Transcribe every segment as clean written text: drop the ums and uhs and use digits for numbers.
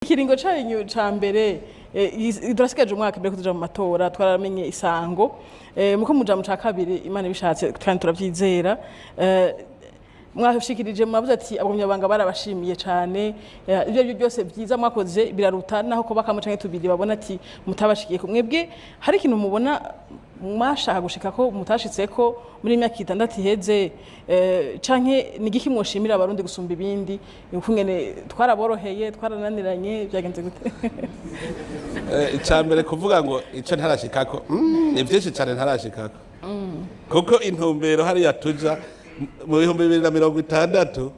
Ikiringo canyu ca mbere, turasigaje umwaka mbere ko tuja mu matora. Twaramenye isango, muko muja mu ca kabiri, Imana ibishatse kandi turavyizera. Mwashikirije, mwavuze ati abagumyabanga barabashimiye cane. Ibyo aribyo byose byiza mwakoze biraruta naho kuba kamwe canke tubiri babona ati mutabashikiye. Mwebwe hari ikintu mubona mwashaka gushika ko mutashitseko muri imyaka 6 iheze, canke ni igiki mwoshimira Abarundi gusumba ibindi, ukungene twaraboroheye, twarananiranye, byagenze gute? Icya mbere, kuvuga ngo icyo ntarashikako, ni byinshi cyane ntarashikako, kuko intumbero hariya tuja mu 2060,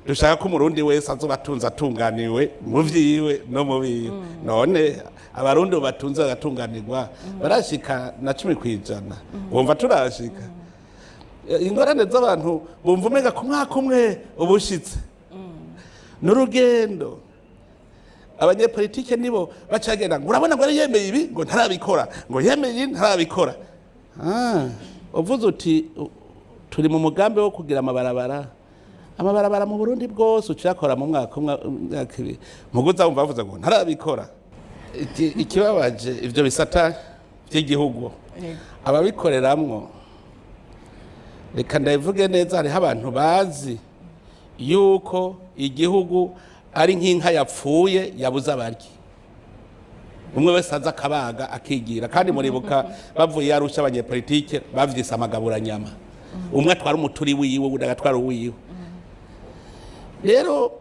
dushaka ko Umurundi wese azoba atunze, atunganiwe mu vyiwe no mu biwe. None Abarundi ubu batunze bagatunganirwa barashika na 10%? Wumva turashika? Ingorane z'abantu bumva umenga ku mwaka umwe ubushitse n'urugendo. Abanyepolitike nibo bacagenda ngo urabona ngo yari yemeye ibi, ngo ntarabikora, ngo yemeye ibi ntarabikora. Uvuze uti turi mu mugambi wo kugira amabarabara mu Burundi bwose, ucakora mu mwaka umwe, imyaka 2, muguza wumva bavuze ngo ntarabikora. Ikibabaje, ivyo bisata vy'igihugu ababikoreramwo, reka ndabivuge neza, hariho abantu bazi yuko igihugu ari nk'inka yapfuye yabuze abaryi. Umwe wese aza akabaga akigira. Kandi muribuka bavuye Arusha, abanyepolitike bavyise amagaburanyama, umwe atwara umuturi wiwe, uwundi agatwara uwiwe. Rero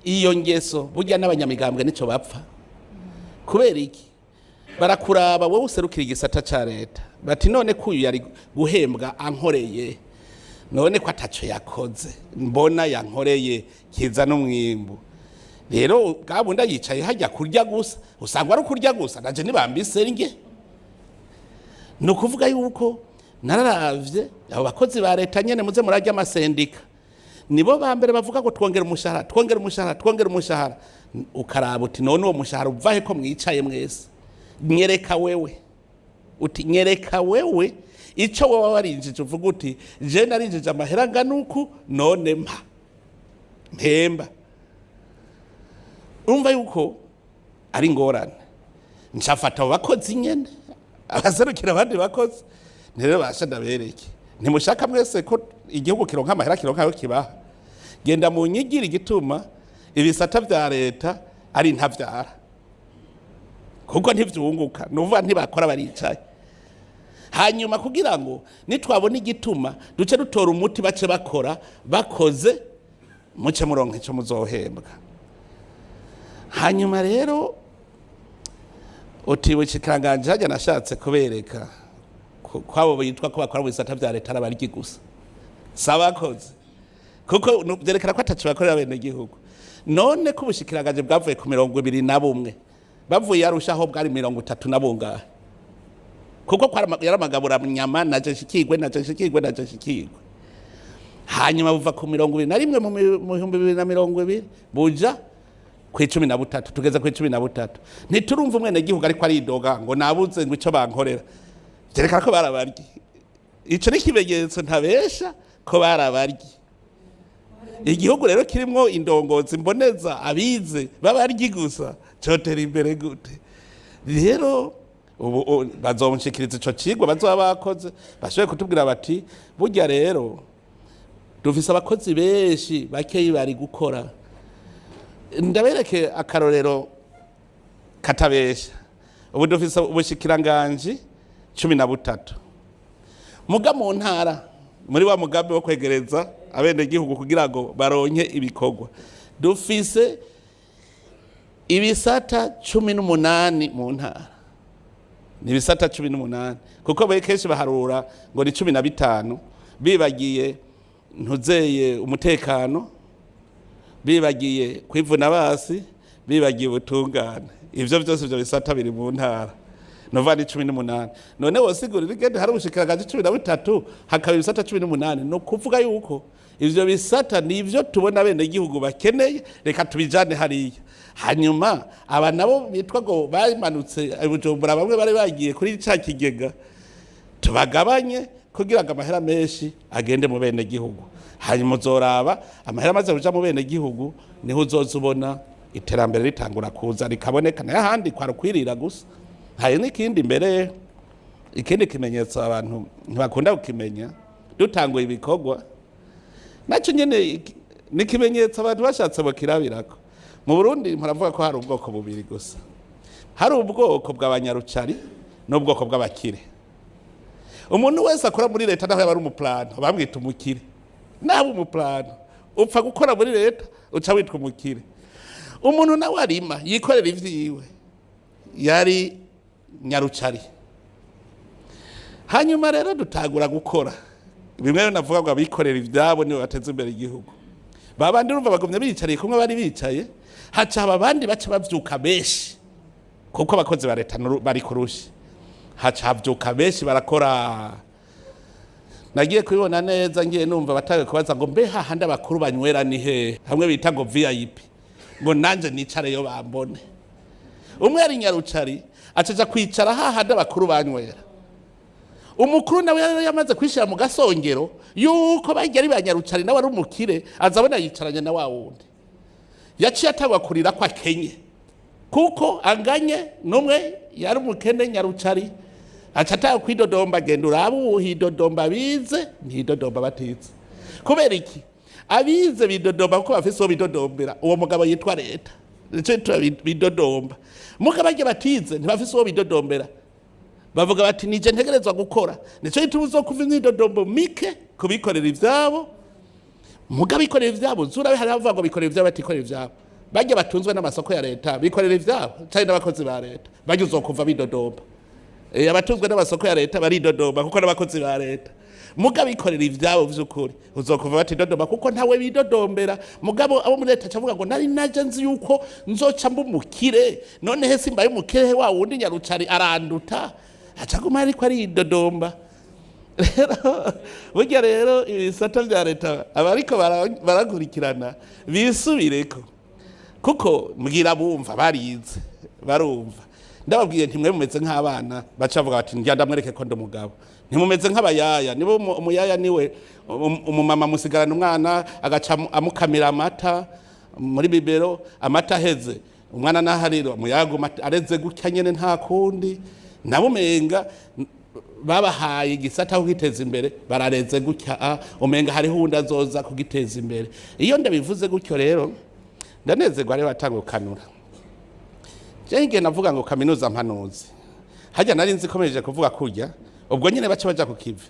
iyo ngeso burya n'abanyamigambwe nico bapfa. Kubera iki? Barakuraba wowe userukira igisata ca leta, bati none ko uyu yari guhembwa ankoreye, none ko ataco yakoze, mbona yankoreye kiza n'umwimbu? Rero bwa bundi yicaye hajya kurya gusa, usanga ari ukurya gusa, naje nibambise nge. Ni ukuvuga yuko nararavye abo bakozi ba leta nyene, muze murarya amasendika, nibo ba mbere bavuga ngo twongera umushahara, twongera umushahara, twongera umushahara. Ukaraba uti none uwo mushahara uvahe ko mwicaye mwese? Nyereka wewe, uti nyereka wewe ico wowe warinjije, uvuga uti je narinjije amahera angana uku, none mpa mpemba. Urumva yuko ari ingorane. Ncafata abo bakozi nyene, abaserukira abandi bakozi, ntirero basha ndabereke, ntimushaka mwese ko igihugu kironka amahera, kironka ayo kibaha? Genda mu nyigiri igituma ibisata vya leta ari ntavyara, kuko ntivyunguka, nuvuga ntibakora, baricaye. Hanyuma kugira ngo nitwabona igituma, duce dutora umuti, bace bakora, bakoze muce muronka ico muzohembwa. Hanyuma rero uti bushikiranganje hajya, nashatse kubereka kwabo bitwa ko bakora mu bisata vya leta arabaryi gusa, sabakoze, kuko vyerekana ko ataco bakorera bene gihugu. None ko ubushikiranganje bwavuye ku 21, bavuye Arushaho bwari 30 na bungahe? Kuko yari amagabura nyama, naje nshikirwe, naje nshikirwe, naje nshikirwe. Hanyuma buva ku 21 mu 2020 buja ku 13, tugeze ku 13, ntiturumva umwenegihugu ariko aridoga ngo nabuze ngo ico bankorera. Vyerekana ko barabaryi. Ico ni ikimenyetso ntabesha ko barabaryi. Igihugu rero kirimwo indongozi mboneza abize babaryi gusa, cotera imbere gute? Rero ubu bazonshikiriza ico cigwa bazoba bakoze, bashoboye kutubwira bati burya rero dufise abakozi benshi, bakeyi bari gukora. Ndabereke akarorero katabesha. Ubu dufise ubushikiranganji 13, muga mu ntara, muri wa mugambi wo kwegereza abenegihugu kugira ngo baronke ibikorwa, dufise ibisata 18 mu ntara. Ni ibisata 18, kuko kenshi baharura ngo ni 15, bibagiye ntuzeye umutekano, bibagiye kwivuna basi, bibagiye ubutungane. Ivyo vyose, ivyo bisata biri mu ntara, nova ni 18. None wosigurira igende hari ubushikiranganji 13, hakaba ibisata 18? Ni ukuvuga yuko ivyo bisata nivyo tubona bene igihugu bakeneye, reka tubijane hariya. Hanyuma aba nabo bitwa ngo bamanutse i Bujumbura, bamwe bari bagiye kuri ca kigega, tubagabanye kugira ngo amahera menshi agende mu bene gihugu. Hanyuma uzoraba amahera amaze kuja mu bene gihugu, niho uzoza ubona. Iterambere ritangura kuza rikaboneka, nayo ahandi kwari ukwirira gusa. Hari n'ikindi mbere, ikindi kimenyetso abantu ntibakunda kukimenya. Dutanguye ibikorwa, nacyo nyene ni ikimenyetso abantu bashatse bakirabirako. Mu Burundi muravuga ko hari ubwoko bubiri gusa: hari ubwoko bw'abanyarucari n'ubwoko bw'abakire. Umuntu wese akora muri leta, naho yaba ari umuplano, bamwita umukire. Naho umuplano upfa gukora muri leta, uca witwa umukire. Umuntu nawe arima yikorera ivyiwe yari nyarucari. Hanyuma rero dutangura gukora bimwe navuga ngo abikorera ivyabo nibo bateza imbere igihugu. Babandi urumva bagumye biyicariye kumwe bari bicaye, haca haba abandi baca bavyuka benshi, kuko abakozi ba leta bari kurushi. Haca havyuka benshi barakora. Nagiye kubibona neza ngiye numva batawe kubaza ngo: "Mbe hahandi abakuru banywera ni hehe?" Hamwe bita ngo VIP, ngo nanje nicareyo bambone. Umwe yari nyarucari, acaja kwicara hahandi abakuru banywera. Umukuru nawe yari yamaze kwishira mu gasongero yuko bajya ari ba nyarucari, nawe ari umukire, aza abona yicaranye na wa wundi. Yaciye atangwa kurira ko akenye, kuko anganye n'umwe yari umukene nyarucari. Aca atanga kwidodomba. Genda urabe ubu hidodomba abize, ntidodomba batize. Kubera iki? Abize bidodomba kuko bafise uwo bidodombera, uwo mugabo yitwa leta, nico gituma bidodomba. Muga barya batize ntibafise uwo bidodombera, bavuga bati: "Nije ntegerezwa gukora." Nico gituma uzokuva imyidodombo mike kubikorera ivyabo. Muga bikorera ivyabo, zurabe hari abavuga ngo bikorera ivyabo, batikorera ivyabo. Barya batunzwe n'amasoko ya leta bikorera ivyabo canke n'abakozi ba leta, barya uzokuva bidodomba. Abatunzwe n'amasoko ya leta baridodomba kuko n'abakozi ba leta. Muga bikorera ivyabo vy'ukuri uzokuva batidodomba, kuko ntawe bidodombera. Mugabo abo muri leta cavuga ngo: "Nari naje nzi yuko nzoca mba umukire, none he simbaye umukire, he wa wundi nyarucari aranduta." Acaguma ariko aridodomba. Rero burya rero ibisata vya leta, abariko barakurikirana bisubireko, kuko mbwira bumva barize barumva. Ndababwiye nti: "Mwe mumeze nk'abana." Baca bavuga bati: "Njya ndamwereke ko ndi umugabo." Ntimumeze nk'abayaya. Nibo umuyaya niwe umumama musigarana umwana, agaca amukamira amata muri biberon. Amata aheze, umwana naharira, umuyaya areze gutya nyene, nta kundi. Nabo umenga babahaye igisata aho kwiteza imbere, barareze gutya, umenga hariho uwundi azoza kugiteza imbere. Iyo ndabivuze gutyo rero ndanezerwa. Rero batanga gukanura. Jewe navuga ngo kaminuza mpanuzi, hajya nari nzi komeje kuvuga kurya ubwo nyene baca baja ku kivi.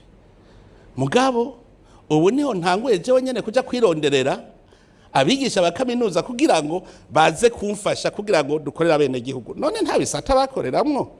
Mugabo ubu niho ntanguye jewe nyene kuja kwironderera abigisha ba kaminuza kugira ngo baze kumfasha, kugira ngo dukorere abene gihugu. None nta bisata bakoreramwo.